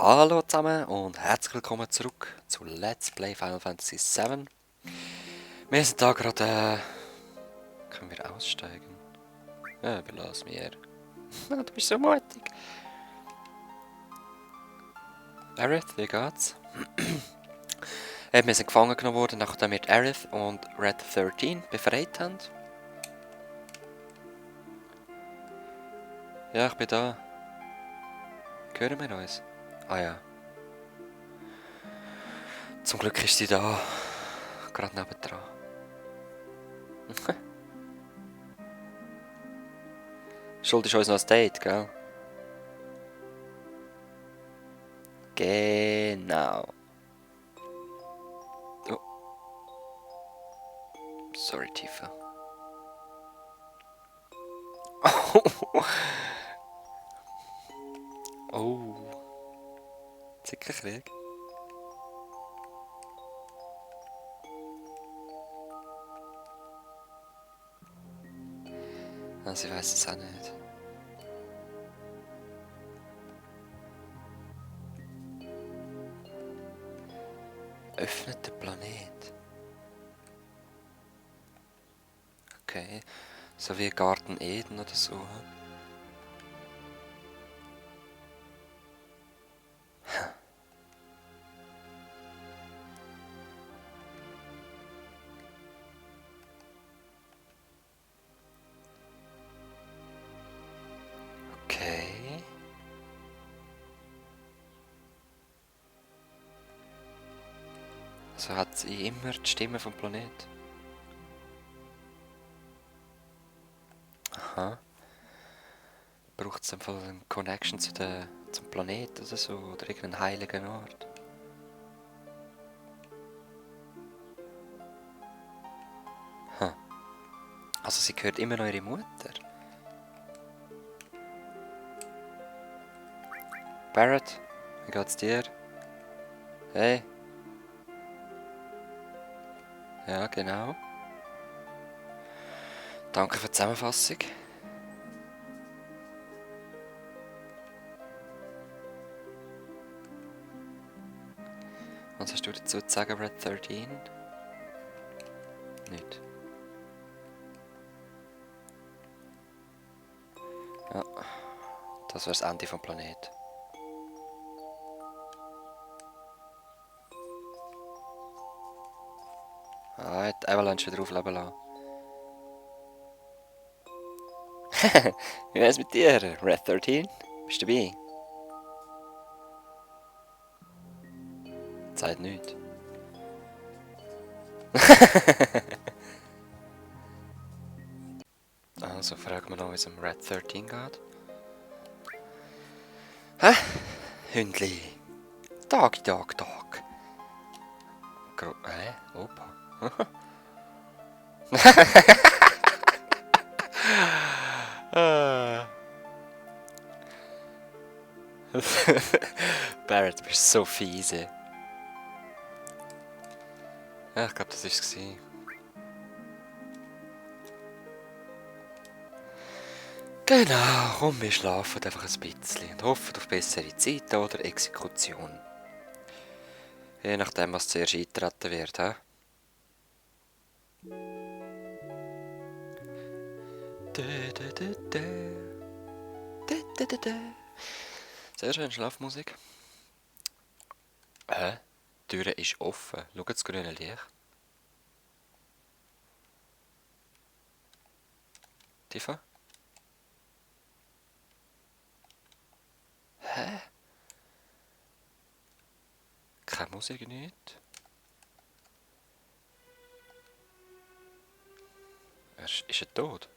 Hallo zusammen und herzlich willkommen zurück zu Let's Play Final Fantasy VII. Wir sind da gerade, können wir aussteigen? Ja, belass mir. Du bist so mutig. Aerith, wie geht's? Wir sind gefangen genommen worden, nachdem wir Aerith und Red 13 befreit haben. Ja, ich bin da. Hören wir uns? Ah ja. Zum Glück ist sie da. Gerade nebendran. Schuld ist uns noch ein Date, gell? Genau. Oh. Sorry, Tifa. Oh. Zickenkrieg. Also ich weiß es auch nicht. Öffnet der Planet. Okay. So wie Garten Eden oder so. Okay. Also hat sie immer die Stimme vom Planet. Aha. Braucht es einfach eine Connection zum Planet oder so? Oder irgendeinen heiligen Ort? Hm. Also sie hört immer noch ihre Mutter. Barrett, wie geht's dir? Hey. Ja, genau. Danke für die Zusammenfassung. Was hast du dazu zu sagen, Red 13? Nicht. Ja, das war das Ende vom Planet. Ah, hat Avalanche wieder aufleben lassen. Wie wär's mit dir, Red 13? Bist du dabei? Zeit nicht. Also fragen wir noch, wie es um Red 13 geht. Hä? Hündli. Tag, Tag, Tag. Hä? Opa. Barrett, du bist so fiese. Ja, ich glaube, das war es. Genau, komm, wir schlafen einfach ein bisschen und hoffen auf bessere Zeiten oder Exekution. Je nachdem, was zuerst eintreten wird, hä? Sehr schön, Schlafmusik. Hä? Die Tür ist offen. Schau das grüne Licht. Tifa? Hä? Keine Musik, nicht? Ist er tot?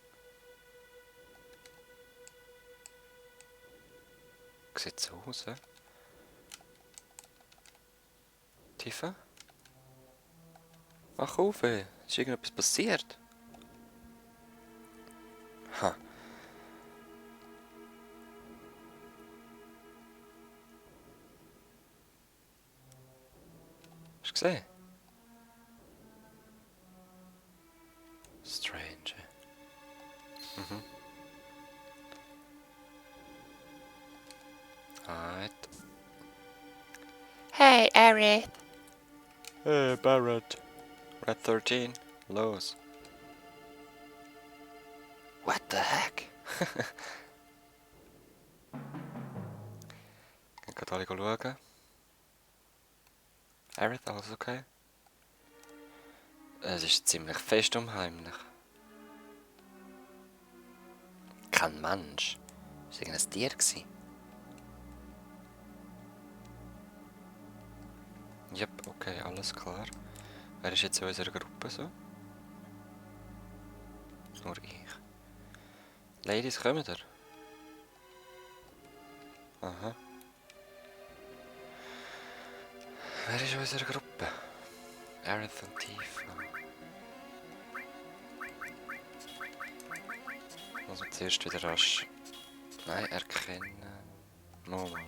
Sieht so aus, hä? Tifa? Wach auf, ey. Ist irgendetwas passiert? Ha. Hast du gesehen? Strange. Mhm. Alright. Hey, Aerith! Hey, Barrett. Red 13. Los. What the heck? Ich kann alle schauen. Aerith, alles okay? Es ist ziemlich fest unheimlich. Kein Mensch. Es war irgendein Tier. Yep, okay, alles klar. Wer ist jetzt in unserer Gruppe so? Nur ich. Ladies, kommen ihr? Aha. Wer ist in unserer Gruppe? Aerith und Tifa. Muss man zuerst wieder rasch... Nein, erkennen. Nochmal.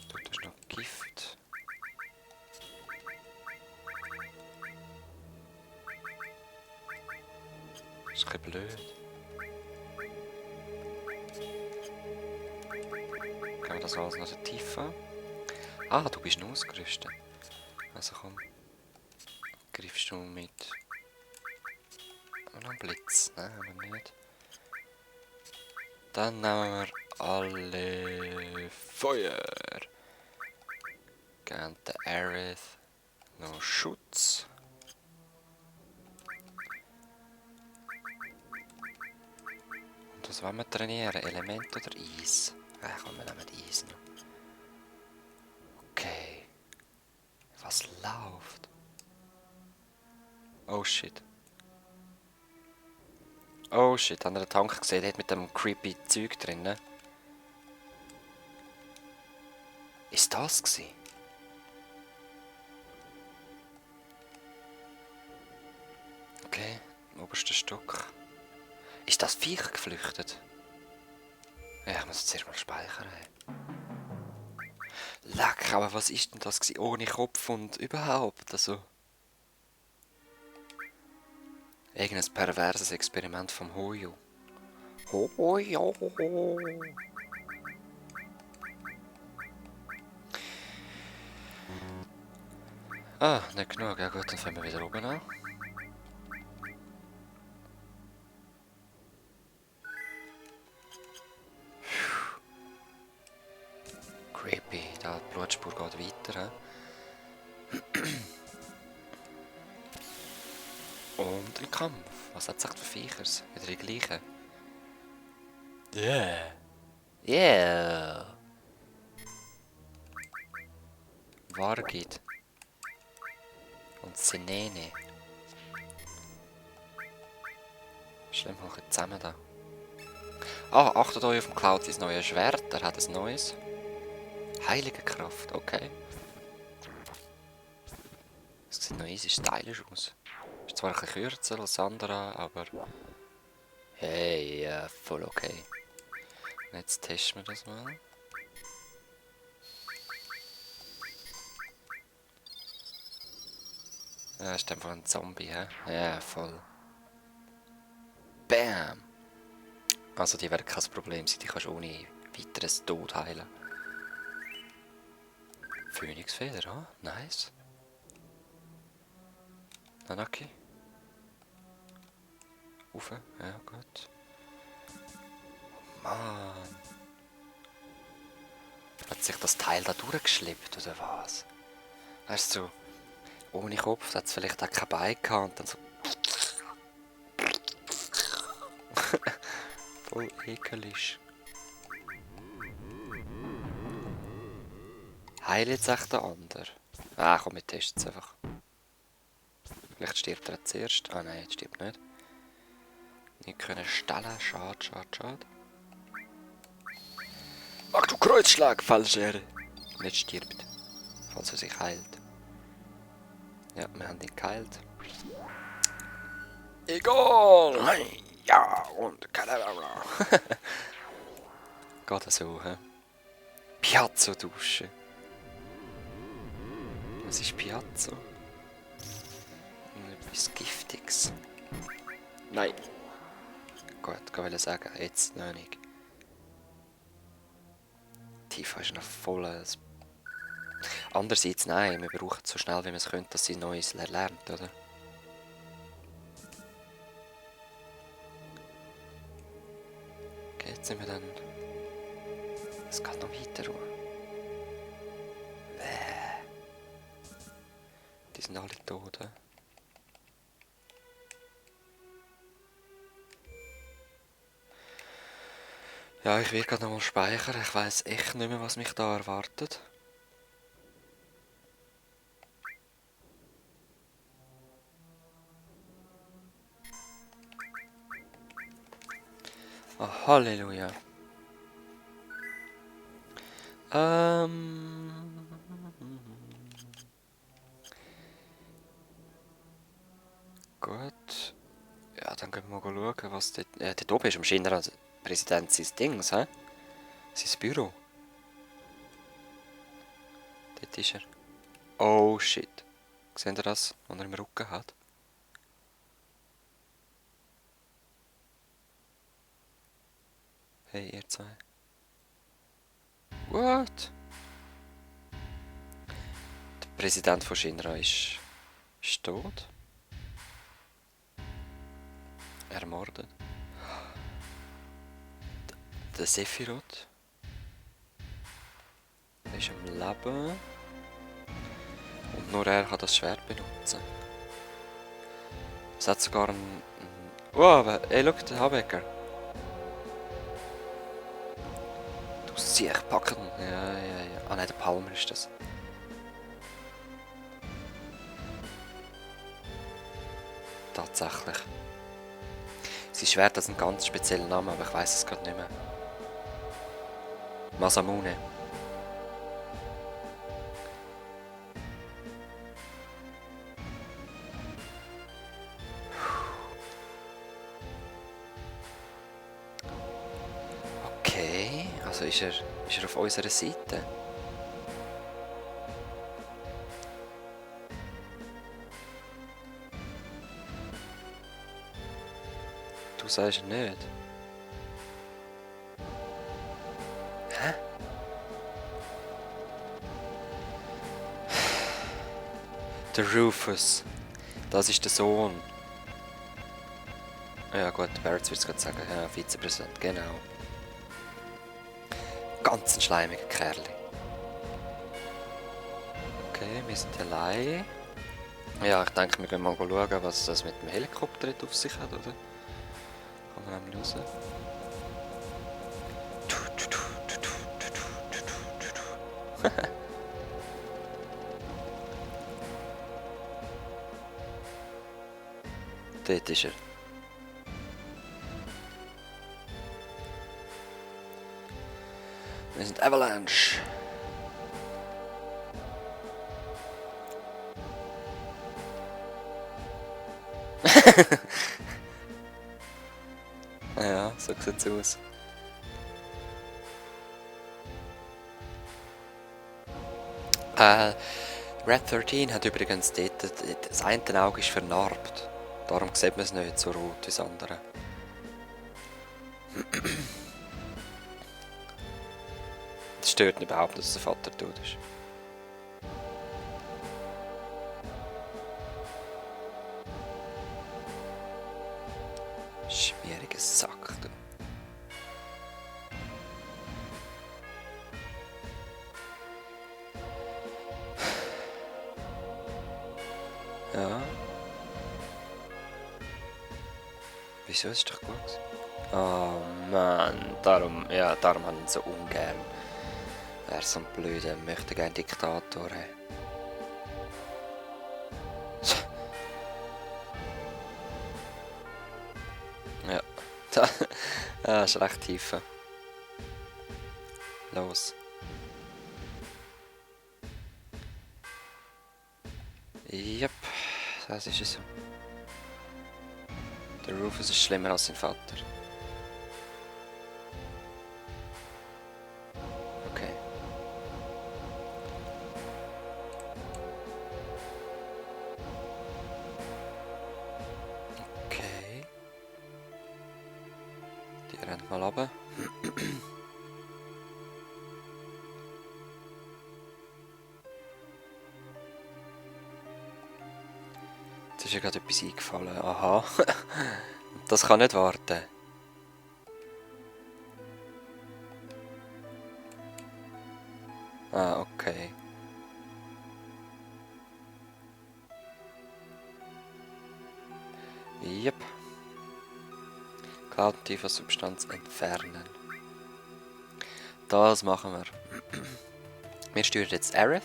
Du hast noch Gift. Das ist ein bisschen blöd. Gehen wir das alles noch so tief an? Ah, du bist noch ausgerüstet. Also komm. Greifst du mit... Haben wir noch einen Blitz? Nein, haben wir nicht. Dann nehmen wir alle Feuer. Geben der Aerith noch Schutz. Und was wollen wir trainieren? Element oder Eis? Komm, wir nehmen Eis noch. Okay. Was läuft? Oh shit. Oh shit, haben wir den Tank gesehen? Der hat mit dem creepy Zeug drin. Ne? Ist das gsi? Okay, im obersten Stock. Ist das Viech geflüchtet? Ja, ich muss jetzt erst mal speichern. Leck, aber was ist denn das gsi? Ohne Kopf und überhaupt, also... Irgendein perverses Experiment vom Hoyo. Hoyo! Ah, nicht genug. Ja gut, dann fangen wir wieder oben an. Creepy, da die Blutspur geht weiter. Und im Kampf. Was hat es echt für Viechers? Wieder die gleichen. Yeah. Yeah. Vargit. Und Senene. Schlimm mal zusammen da. Ah, achtet euch auf dem Cloud sein neues Schwert. Er hat ein neues. Heilige Kraft, okay. Das sieht noch easy stylisch aus. Ist zwar ein bisschen kürzer als andere, aber... Hey, ja, voll okay. Und jetzt testen wir das mal. Ja, ist einfach ein Zombie, hä? Ja, voll. Bam! Also die werden kein Problem sein, die kannst du ohne weiteres Tod heilen. Phönixfeder, ah, nice. Nanaki. Rauf, ja gut. Mann. Hat sich das Teil da durchgeschleppt, oder was? Weißt du, ohne Kopf hat es vielleicht auch kein Bein gehabt und dann so... Voll ekelig. Heil jetzt echt der andere. Ah komm, wir testen es einfach. Vielleicht stirbt er zuerst. Ah nein, jetzt stirbt nicht. Nicht können stellen. Schade, schade, schade. Ach du Kreuzschlag, falsch er. Nicht stirbt. Falls er sich heilt. Ja, wir haben ihn geheilt. Egal! Ja, und Kadabra. Geht so, hä? Piazzo-Dusche. Was ist Piazzo? Etwas Giftiges. Nein. Gut, ich will sagen, jetzt noch nicht. Tifa ist noch voll. Andererseits, nein, wir brauchen es so schnell wie wir es können, dass sie Neues lernt, oder? Okay, jetzt sind wir dann... Es geht noch weiter. Die sind alle tot. Ja, ich werde gerade nochmal speichern. Ich weiß echt nicht mehr, was mich da erwartet. Oh, Halleluja. Gut. Ja, dann gehen wir mal schauen, was dort... dort oben ist am Schindler Präsident sein Dings, hä? Sein Büro. Dort ist er. Oh shit. Seht ihr das, was er im Rücken hat? Hey, ihr zwei. What? Der Präsident von Shinra ist tot. Ermordet. Der Sephiroth. Der ist am Leben. Und nur er kann das Schwert benutzen. Es hat sogar einen... Oh, ey, schau, der Habecker. Du siehst, packen. Ja. Ah nein, der Palmer ist das. Tatsächlich. Sein Schwert hat einen ganz speziellen Namen, aber ich weiß es gerade nicht mehr. Masamune. Okay, also ist er auf unserer Seite? Du sagst nicht. Hä? Der Rufus. Das ist der Sohn. Ja gut, Barretts wird es gerade sagen. Ja, Vizepräsident, genau. Ganz ein schleimiger Kerl. Okay, wir sind allein. Ja, ich denke, wir gehen mal schauen, was das mit dem Helikopter auf sich hat, oder? Kommen wir einmal raus. Dort ist er. Wir sind Avalanche. Ja, so sieht es aus. Red 13 hat übrigens dort, das eine Auge ist vernarbt. Darum sieht man es nicht so rot wie das andere. Das stört ihn überhaupt, dass der Vater tot ist. Schwieriger Sack, du. Ja. Wieso ist doch gut? Oh Mann, darum haben ihn so ungern. Er ist so ein blöder, möchte gerne Diktator. Ja, das ist recht tief. Los. Yep, das ist es. Der Rufus ist schlimmer als sein Vater. Okay. Okay. Die rennt mal runter. Da ist ja gerade etwas eingefallen. Aha. Das kann nicht warten. Ah, okay. Yep. Cloud und Substanz entfernen. Das machen wir. Wir steuern jetzt Aerith.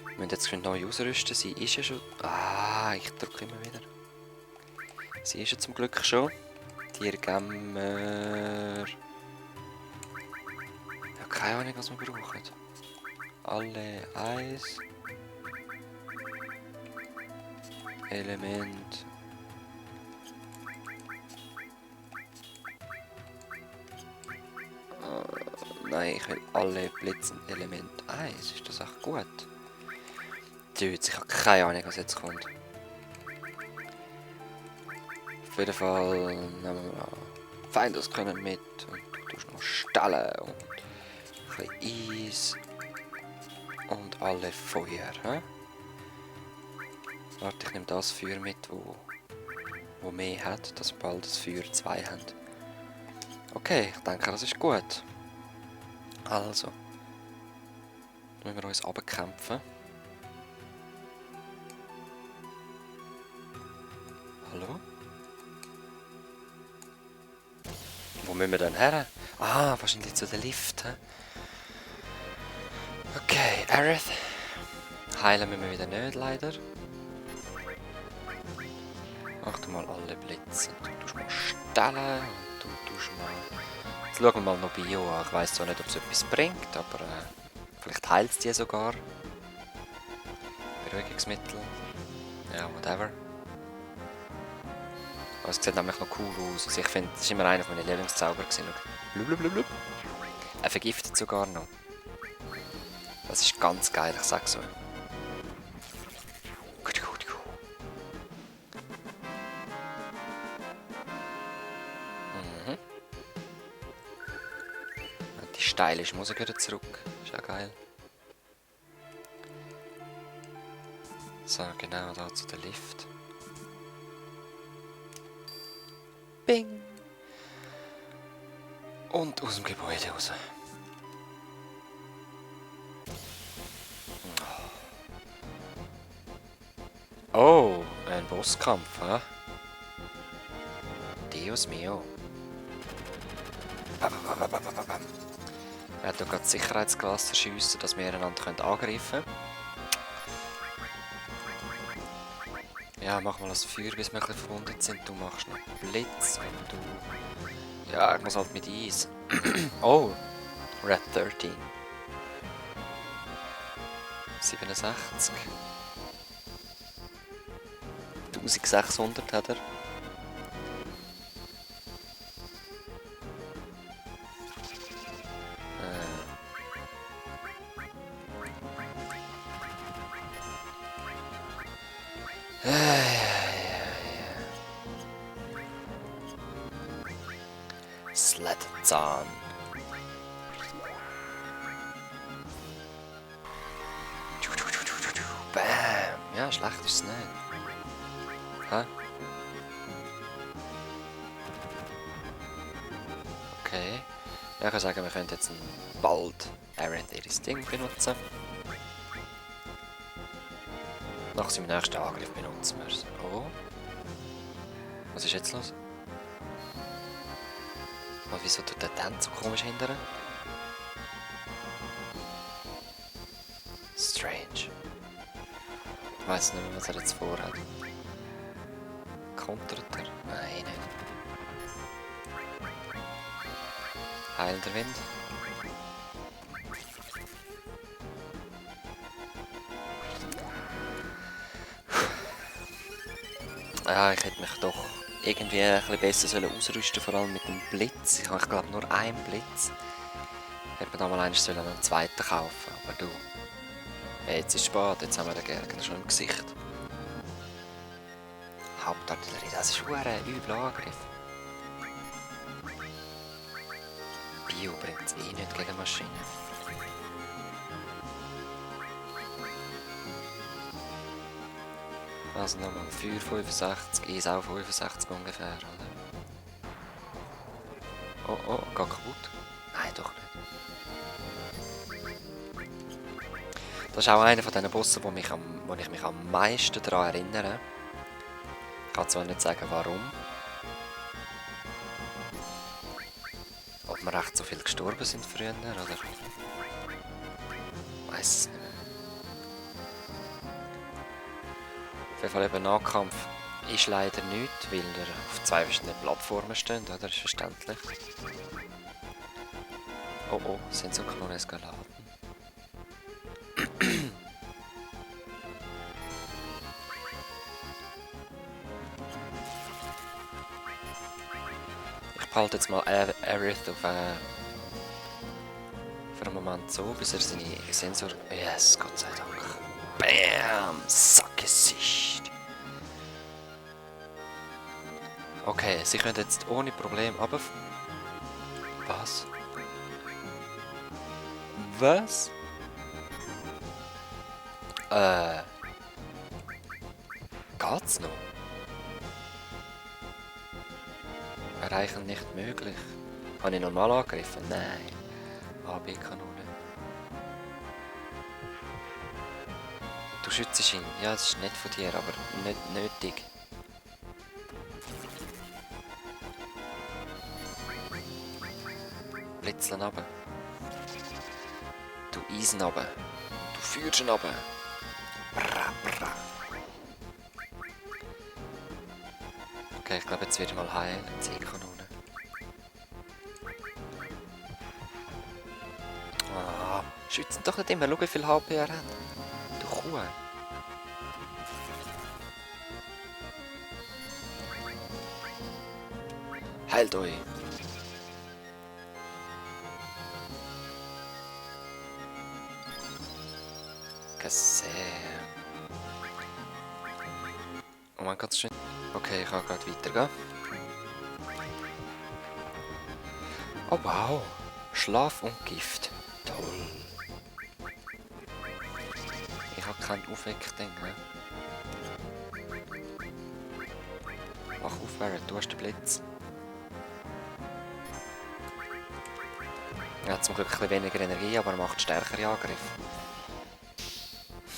Wir müssen jetzt neu ausrüsten. Sie ist ja schon... Ah, ich drücke immer wieder. Sie ist ja zum Glück schon. Tiergämmer... Ja, keine Ahnung, was wir brauchen. Alle Eis. Element. Nein, ich will alle Blitzen Element Eis. Ist das auch gut? Dude, ich habe keine Ahnung, was jetzt kommt. Auf jeden Fall nehmen wir noch Feinde können mit und du tust noch Stellen und ein bisschen Eis und alle Feuer. He? Warte, ich nehme das Feuer mit, wo mehr hat, dass wir bald das Feuer 2 haben. Okay, ich denke, das ist gut. Also, müssen wir uns runterkämpfen. Hallo? Wo müssen wir denn her? Ah, wahrscheinlich zu den Lift. He? Okay, Aerith. Heilen müssen wir wieder nicht, leider. Mach du mal alle Blitze. Du tust mal stellen und du tust mal... Jetzt schauen wir mal noch Bio an. Ich weiss zwar nicht, ob es etwas bringt, aber vielleicht heilt es die sogar. Beruhigungsmittel. Ja, whatever. Aber es sieht nämlich noch cool aus. Also ich finde, das war immer einer meiner Lieblingszauber. Blub. Er vergiftet sogar noch. Das ist ganz geil, ich sag's so. Mhm. Die stylische Musik wieder zurück. Ist ja geil. So, genau, da zu der Lift. Bing! Und aus dem Gebäude raus. Oh, ein Bosskampf, hä? Dios mio. Er hat hier gerade das Sicherheitsglas zerschiessen, dass wir einander angreifen können. Ja, mach mal das Feuer, bis wir ein bisschen verwundet sind. Du machst noch Blitz und du... Ja, ich muss halt mit Eis. Oh, Red 13. 67. 1600 hat er. Sledezahn. Bam! Ja, schlecht ist es nicht. Hä? Okay. Ja, ich kann sagen, wir können jetzt bald Aerith ihres Ding benutzen. Nach seinem nächsten Angriff benutzen wir es. Oh. Was ist jetzt los? Und wieso tut der Tanz so komisch hindern? Strange. Ich weiss nicht mehr, was er jetzt vorhat. Kontert er? Nein, nicht. Heilender Wind. Ja, ich hätte mich doch irgendwie ein bisschen besser ausrüsten, vor allem mit dem Blitz. Ich habe, glaube nur einen Blitz. Hätte man da mal einen zweiten kaufen, aber du. Jetzt ist es spät, jetzt haben wir den Gegner schon im Gesicht. Hauptartillerie, das ist ein übler Angriff. Bio bringt es eh nicht gegen Maschinen. Also nochmal Feuer 65, Eis auch 65 ungefähr, oder? Oh, oh, geht kaputt? Nein, doch nicht. Das ist auch einer von diesen Bossen, wo ich mich am meisten daran erinnere. Ich kann zwar nicht sagen, warum. Ob wir recht so viel gestorben sind früher, oder? Ich weiss es nicht mehr. Auf jeden Fall eben Nahkampf ist leider nichts, weil er auf 2 verschiedenen Plattformen steht, oder? Ist verständlich. Oh oh, sind so kleine Eskaladen. Ich behalte jetzt mal Aerith auf für einen Moment so, bis er seine Sensor... Yes, Gott sei Dank. Bam! Sackgesicht! Okay, sie können jetzt ohne Problem runter... Was? Was? Geht's noch? Erreichen nicht möglich. Habe ich normal angegriffen? Nein. AB-Kanone. Du schützt ihn. Ja, das ist nett von dir, aber nicht nötig. Blitzeln runter. Du Eisen runter. Du führst ihn runter. Bra, bra. Okay, ich glaube, jetzt wird mal heilen. C-Kanone. Ah, schützen doch nicht immer. Schau, wie viel HP er hat. Du Kuh. Heilt euch. Sehr. Oh mein Gott, schön. Okay, ich kann gerade weitergehen. Oh wow. Schlaf und Gift. Toll. Ich habe kein Aufweckding. Wach auf, Barret, du hast den Blitz. Er hat zum Glück ein bisschen weniger Energie, aber er macht stärkere Angriffe.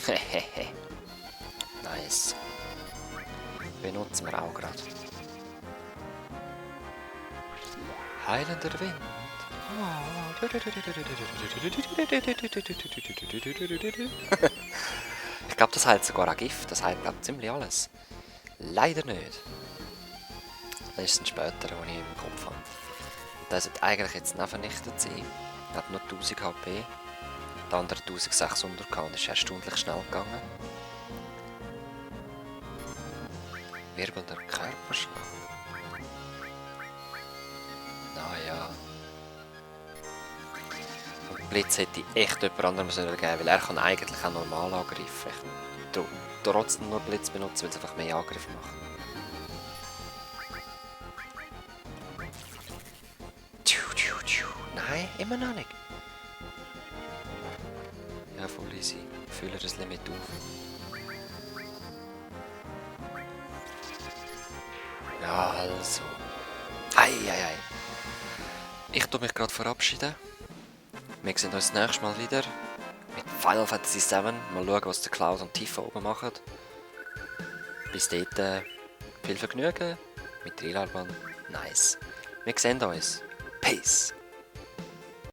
Hehehe. Nice. Benutzen wir auch gerade. Heilender Wind. Ich glaube, das heilt sogar auch Gift. Das heilt, glaube ich, ziemlich alles. Leider nicht. Das ist ein später, den ich im Kopf habe. Der sollte eigentlich jetzt nicht vernichtet sein. Er hat nur 1000 HP. Der andere 1600 und ist erstaunlich schnell gegangen. Wirbelnder Körperschlag. Naja. Und Blitz hätte echt jemand anderem geben sollen, weil er kann eigentlich auch normal angreifen. Ich trotzdem nur Blitz benutzen, weil es einfach mehr Angriff macht. Nein, immer noch nicht. Ja, voll easy. Fühle das Limit auf. Ja, also. Eieiei. Ich tue mich gerade verabschieden. Wir sehen uns das nächste Mal wieder mit Final Fantasy VII. Mal schauen, was der Cloud und Tifa oben machen. Bis dahin viel Vergnügen mit Trilarban. Nice. Wir sehen uns. Peace.